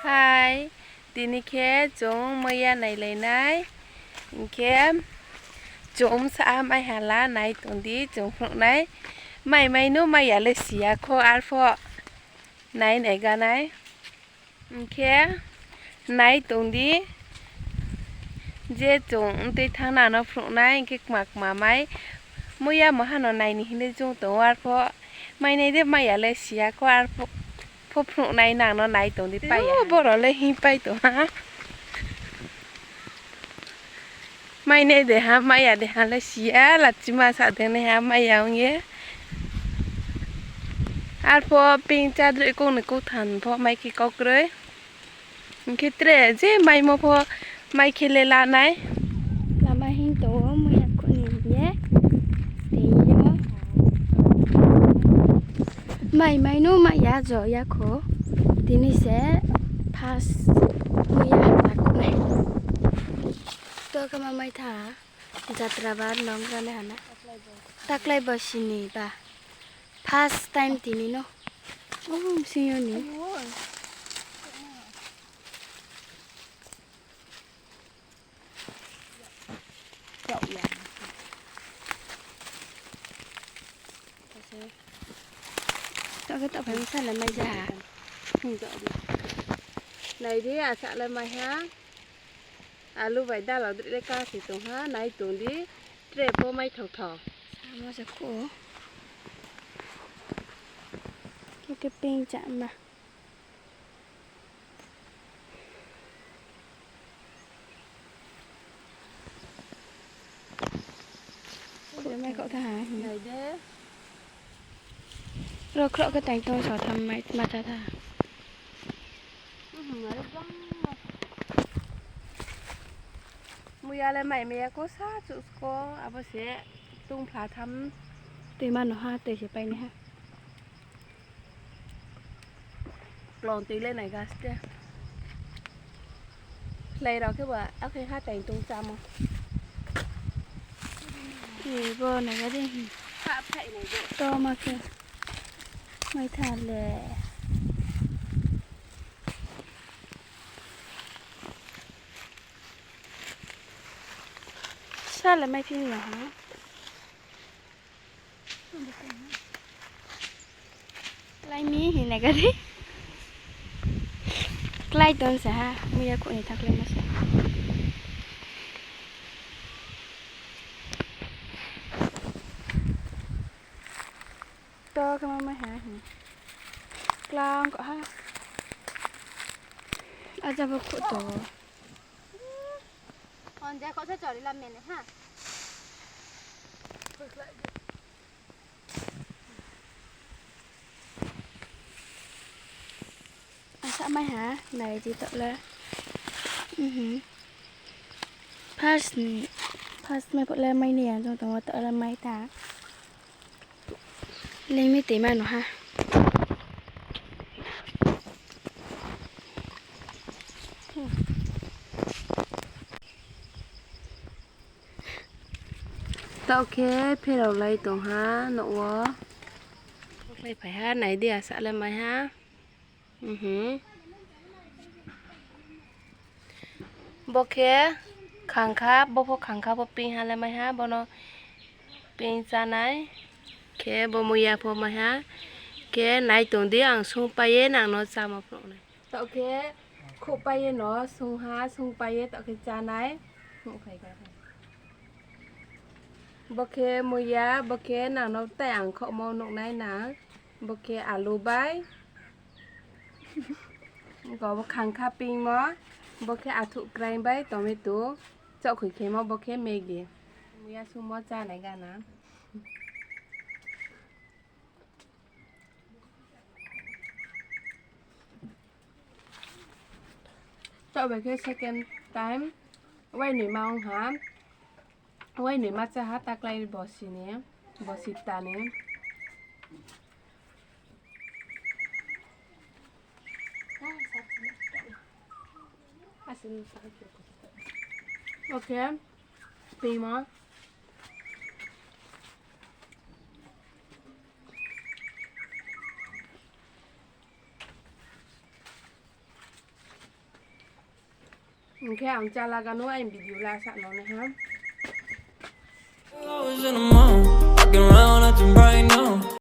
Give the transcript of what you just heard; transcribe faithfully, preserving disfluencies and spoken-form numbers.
Ai, tini khe chung muiya nailai nai. Hing khe chung bsa mai ha la, nai tong di, chung phnuh nai. Mai mai no mai ya le si ya kho, arpho nai nai ga nai. Hing khe nai tong di, je chung tui thanng na no phnuh nai, hing khe kma kma mai. Muiya maha no nai ni hing le chung tong ou, arpho mai nai de mai ya le si ya kho, arpho pho phnuh nai, nang no nai tong di, pai ya. Boro le hing pai tong ha. Mai nai de ha, mai ya de ha le si ya, lachima sa de nai ha, mai ya ong ye. Arpho ping chadroi kong ni kong than pho mai khe kau kroi. Hing khe tre je maimo pho mai khe le la nai. Lama hing tong ou, muiya khuh ni hing ye. Tei yo. Mai mai no mai ya jo ya kho. Tini se first muiya hata khuh nai. To khe ma mai tha. Jatra ba nong ra nai ha na. Taklai bo sini ba. First time tini no. O, bsing yo ni. Taoh khe taoh phai bsa le mai ja ha. Nai di, asa le mai ha. Alu bai dala dri le ka se tong ha, nai tong di. Tre pho mai thao thao. Samo se khuh. Khe khe ping chama. Khuh mai khaoh tha ha. Ro khroh khe taing tong so tham mai ma cha tha. Muiya le mai mai ya kho sa chuh sko, abo se tongphla tham. Tui ma no ha, tui se pai nai ha. Klong tui le nai ga ste. Khlai rao khe ba, akhe ha taing tong chámo. Bo nai ga di. To ma khe. Mai tha le. Sa le mai phi ya ha. Klái mi hing nai ga di. Klái tong se ha, muiya khuh ni thanngkhlai ma se. To khe ma mai ha hing. Klang kho ha. Aja bo khuh to. Onja kho se chori lam mene ha. Asa mai ha, nai di taoh le. First ni, first mai phuh le mai ni ya jong tong ou, taoh le mai ta. Leng mi tei ma no ha. Taoh khe pherao lai tong ha nouh wo. Lai phai ha, nai di asa le mai ha. Bo khe khangkha, bo pho khangkha, bo ping ha le mai ha, bo no ping chánai. Khe bo muiya pho mai ha. Khe nai tong di, ang sungpai ye nang no chámo phnuh nai. Taoh khe khuhpai ye no sung ha, sungpai ye taoh khe chánai. Bo khe muiya, bo khe nang no tai ang khaohmo nuh nai nang. Bo khe alu bai. Bo khangkha pingmo, bo khe athuh kraing bai tomato, chaohkhoi khemo, bo khe Maggi. Muiya sungmo chánai gana. Taoh bai khe second time, wainoi ma ong ha, wainoi ma chá ha taklái bosi ni, bosi kta ni. Okay, pingmo. Hing khe ang chála gano aini video la sa no nai ha.